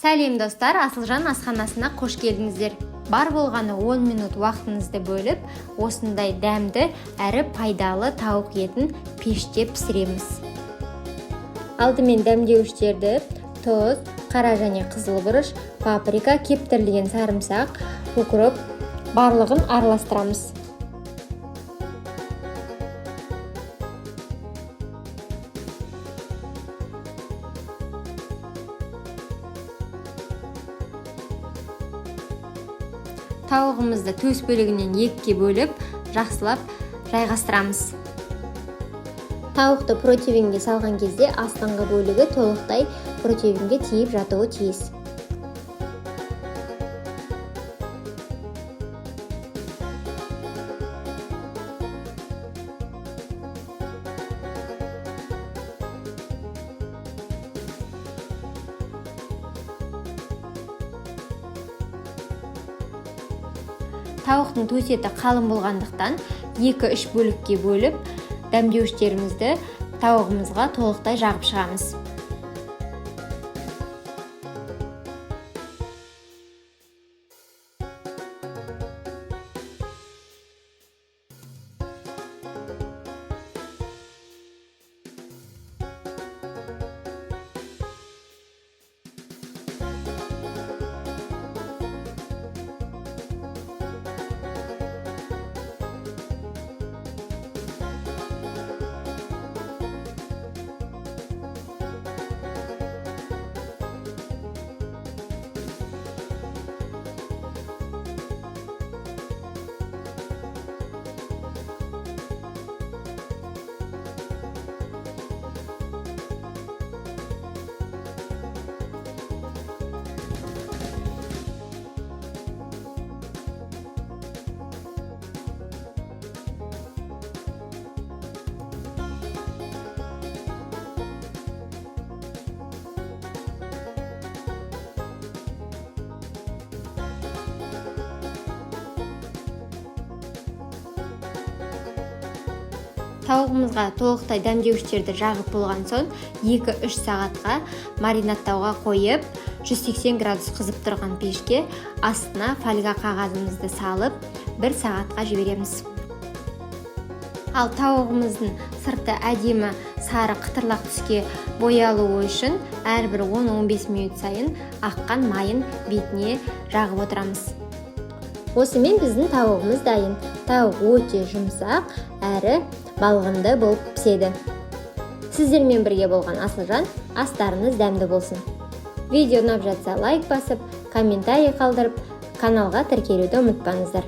Сәлем, достар! Асылжан асханасына қош келдіңіздер! Бар болғаны 10 минут уақытыңызды бөліп, осындай дәмді әрі пайдалы тауық етін пеште пісіреміз. Алдымен дәмдеуіштерді: тұз, қара және қызыл бұрыш, паприка, кептірілген сарымсақ, укроп, барлығын араластырамыз. Тауығымызды төс бөлігінен екіге бөліп, жақсылап жайғастырамыз. Тауықты противеньге салған кезде астыңғы бөлігі толықтай противеньге тиіп жатуы тиіс. Тауықтың төс еті қалың болғандықтан, 2-3 бөлікке бөліп, дәмдеуіштерімізді тауығымызға толықтай жағып шығамыз. Тауығымызға толықтай дәмдеуіштерді жағып болған соң, 2-3 сағатқа маринадтауға қойып, 180 градус қызып тұрған пешке астына фольга қағазымызды салып, бір сағатқа жібереміз. Ал тауығымыздың сырты әдемі сары қытырлақ түске боялуы үшін әрбір 10-15 минут сайын аққан майын бетіне жағып отырамыз. Осымен біздің тауығымыз дайын. Тауық өте жұмсақ әрі балғынды болып піседі. Сіздермен бірге болған Асылжан. Астарыңыз дәмді болсын! Видео ұнап жатса, лайк басып, комментарий қалдырып, каналға тіркелуді ұмытпаңыздар.